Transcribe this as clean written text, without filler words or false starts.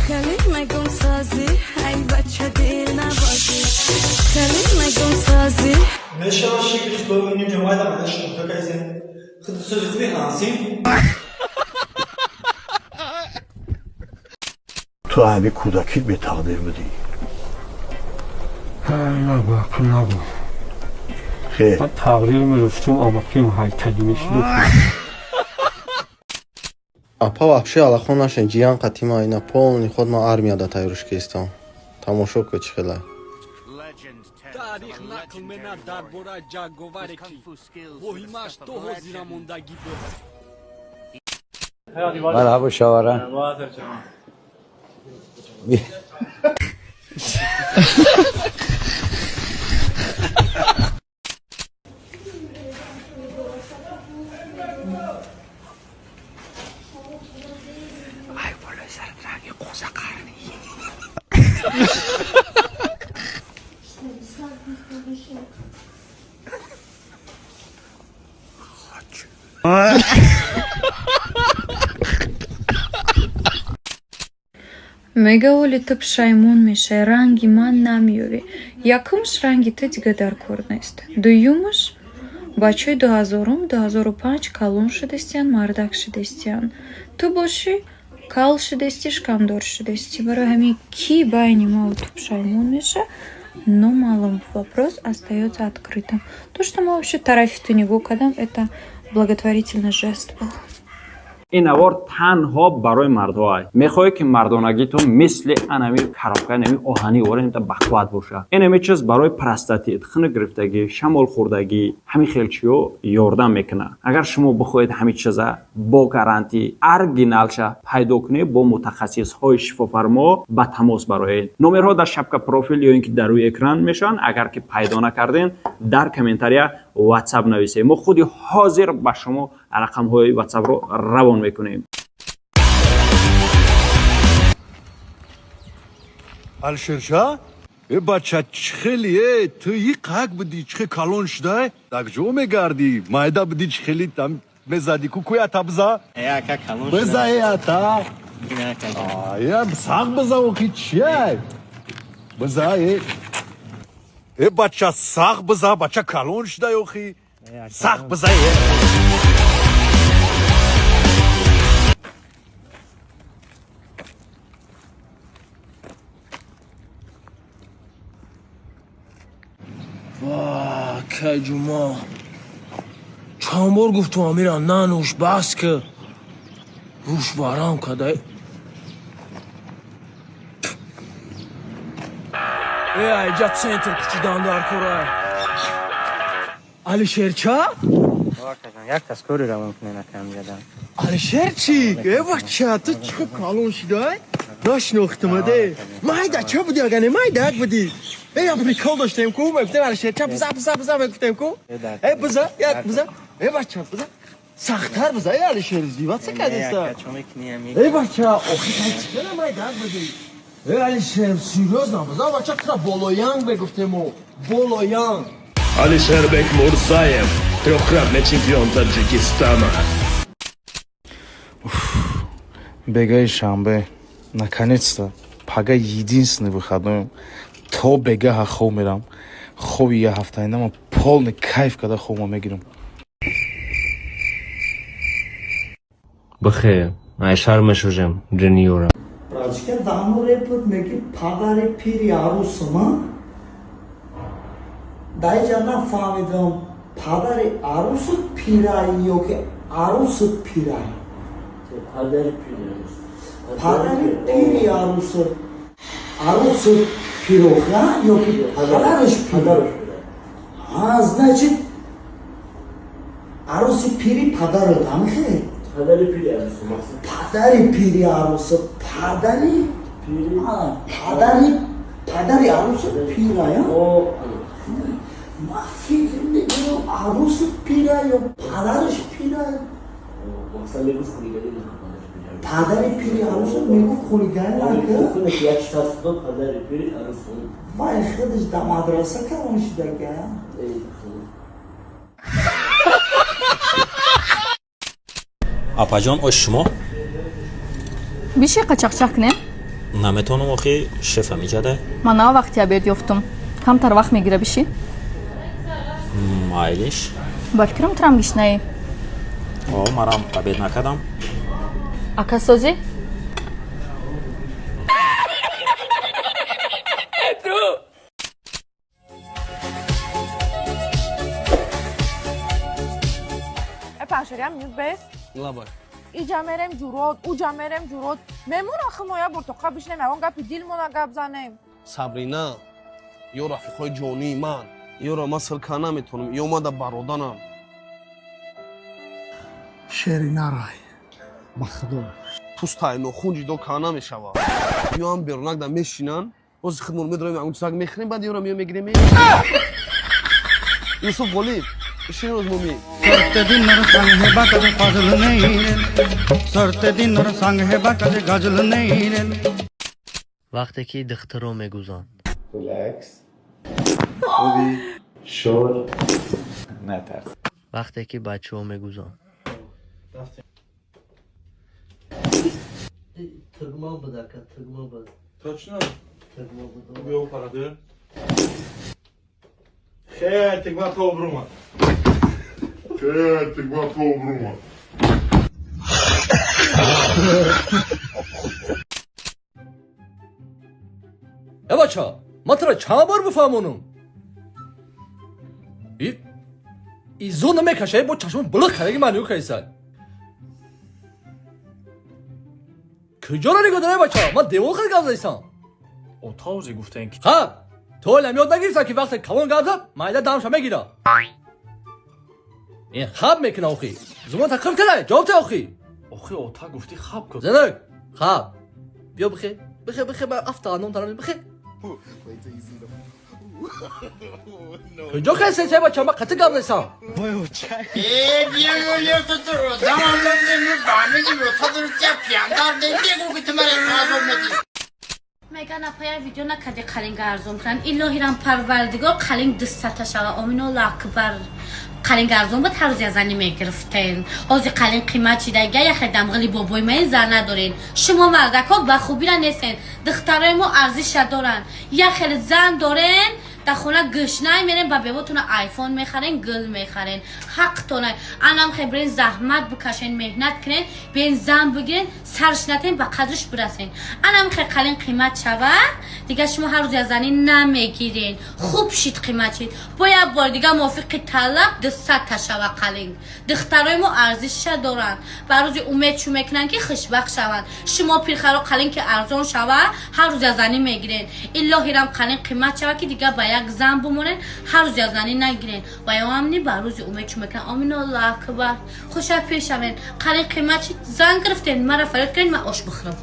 Хеле мегум созӣ, ай бача, дил набозӣ. Хеле мегум созӣ. Мешава шикри хитоб инҷо майда майда шумо кайсем. Худи сози хуби ҳансим. Ту ҳами кӯдакӣ бетақдир будӣ. Нагу, акл нагу. Хе. Ман тақдир меёфтум, амаким ҳайталӣ мешуд. Апа, вообще аллахон нашен, ҷиян қатима ина полный ход ма армияда тайёрш кестам. Тамошо ку, чӣ хела. Таърих нақл менад дар бораи ҷанговаре, ки воҳимааш то ҳозира мондагӣ буд. Марҳабо, шавара. Мега, оли ту пушаймон мешавӣ, ранги ман намеёвӣ. Якумш, ранги ту дига дар кор нест. Дуюмаш, бачаҳои 2000-ум, 2005 калон шудастиянд, мардак шудастиянд. Ту бошӣ, кал шудастӣ, шикамдор шудастӣ. Барои ҳамин, кӣ байни маву ту пушаймон меша, номаълум, вопрос остаётся открытым. То, что ма вообще тарафи ту нигоҳ кардам, это благотворительный жест был. Ин навор танҳо барои мардҳоа. Мехоҳед, ки мардонагитон мисли анами коробка, нами оҳани ворента бақувват боша? Инами чиз барои простатит, хунук гирифтагӣ, шамолхӯрдагӣ, ҳамин хел чиё ёрдам мекунад. Агар шумо бихоҳед ҳамин чиза бо гарантӣ оригиналша пайдо кунед, бо мутахассисҳои Шифофармо ба тамос бароед. Номерҳо дар шапка профил ё ин ки дар рӯи экран мешаванд. Агар ки пайдо накардем, дар комментария WhatsApp нависед, мо худи ҳозир ба шумо рақамҳои WhatsAppро равон мекунем. Алишерша? Э, бача, чӣ хели, э, ту и қак будӣ, чӣ хел калон шудай? Дар куҷо мегардӣ? Майда будӣ, чӣ хели там мезадӣ ку, куй ата биза? Биза, э, ата. Я сақ биза, охи чия? Биза, э. Э, бача, сақ биза, бача, калон шудай, охи. Сақ биза, э. Ва, кай ҷума! Чанд бор гуфтум, амира, нанӯш, бас ки рӯш варам кадай. Э, айҷа центр кучидан дар корай. Алишерча? Як кас кори равон кунен, акамҷада. Алишер чӣ? Э, бача, ту чӣ калон шидай? Нашинохтумаде. Майда ча буди, агане майдак будӣ. Э, я прикол доштем ку, мегуфтем: «Алишерча, биза, биза, биза», мегуфтем ку. Э, биза, як биза. Э, бача, биза. Сахттар биза, э, Алишер, издеваться кардеста. Э, бача, охи тай чӣ майдак будӣ? Э, Алишер, серьёзно, биза, бача, тура болоянг мегуфтему. Болоянг. Алишербек Мурсаев, трехкратный чемпион Таджикистана. Бегаи шанбе, наконец-то, пага единственный выходной. То бегаҳа хоб мерам, хоби я ҳафтаинама полный кайф карда хобма мегирам. Бихе, айшар мешужем, ҷиниёра. Братчика, даму репут меги падари пири арусума. Даиҷа нафаҳмидам, падари арусу пирай ё ки арусу пирай? Падари пири арус. Падари пири арусу. Арусу пироха ё ки падараш пир? А, значит, аруси пири падарот ҳамихе? Падари пири арусу. Падари пири арусу, падари падари падари арусу пирая? Ма фикр мекунам, арусу пира ё падараш пира? Мақсад мегуфт хулиганӣ. Падари пири арусу мегуфт хулиганӣ нака? Як шахс дод падари пири арусу. Вай худаш да мадраса калон шудага. Апаҷон, ош шумо. Биши, қачақчақ кунем. Наметавонам охи, шефа миҷада. Ман нав вақти обед ёфтум. Камтар вақт мегира, бишӣ. Майлиш. Ба фикрам, турам гишнаӣ. О, марам обед накардам. Ака, созӣ? Паншериам минут бес. Лабай. Иҷа мерем ҷурот, уҷа мерем ҷурот. Мемон ахи мо як бор тоқа бишинем, ягон гапи дилмона гап занем. Сабрина, ё рафиқҳои ҷонии ман, ёро ман сирка наметонам, ё мада бародарам. Шери нарай. Ба худо. Пӯстай нохун ҷидо ка намешавад. Ё ҳам берунакда мешинанд, бози худмон медорем, ягон чизак мехӯрем, баъд ёро меё мегирем. Юсуф Ғолиб, широз муми. Вақте ки духтаро мегузанд. Релакс. Хуби? Шор. Натарс. Вақте ки бачаҳо мегузанд. Тугма буд, ака, тугма буд. Точно? Тугма буд. Биё параде. Хе, тигма то обрума. Хе, тигма то обрума. Э бача, ман туро чанд бор бифаҳмонам? Изо намекашай, бо чашмон булуқ кардаги ман нигоҳ кардисад. Куҷоро нигоҳ дорай, бача? Ман девон хел гап задисам. Отаузе гуфтаем ки Хаб, то ҳолам ёд нагирифтам, ки вақте калон гап зад, майда дамша мегира. Ин хаб мекуна охи. Зумон тақриб кадай, ҷавоб те охи. Охи, ота гуфтӣ хаб кун. Занак, хаб. Биё бихе, бихе, бихе, ман афта ном тарам, бихе. Куҷо кайсен, бача? Ман қатъи гап задисам. Меган апая, видео накарди, қалинг арзон кунанд. Илоҳирам парвардигор, қалинг дусата шава. Омин, Аллоҳ акбар. Қалинг арзон буд, ҳар рӯз я зани мегирифтен. Ҳозир қалинг қимат шидага, яхе дамғили бобои маин зан надорен. Шумо мардакҳо ба хубира нестен. Духтарои мо арзиша доранд. Як хеле зан дорен, дар хона гӯшнай мерен, ба бевотона айфон мехарен, гул мехарен. Ҳақтона. Анам хе бирен заҳмат бикашен, меҳнат кунен, бирен зан бигирен, сарш натен, ба қадрш бирасен. Анам хе қалин қимат шава, дига шумо ҳар рӯз я занӣ намегирен. Хуб шид, қимат шид. Бо як бор дига мувофиқи талаб 200 шава қалинг. Духтарои мо арзиша доранд. Ба рӯзи умед чӯ мекунанд, ки хушбахт шаванд. Шумо пирхаро қалин ки арзон шава, ҳар рӯз я занӣ мегирен. Илоҳирам қалин қимат шава, ки дига ба як зан бимонен, ҳар рӯз я занӣ нагирен. Ва ёам ни ба рӯзи умед чӯ мекунанд. Омин, Аллоҳ акбар. Хушак пир шавен. Қалин қимат шид, зан гирифтен, мара фарёд кунед, ман ош бихӯрам.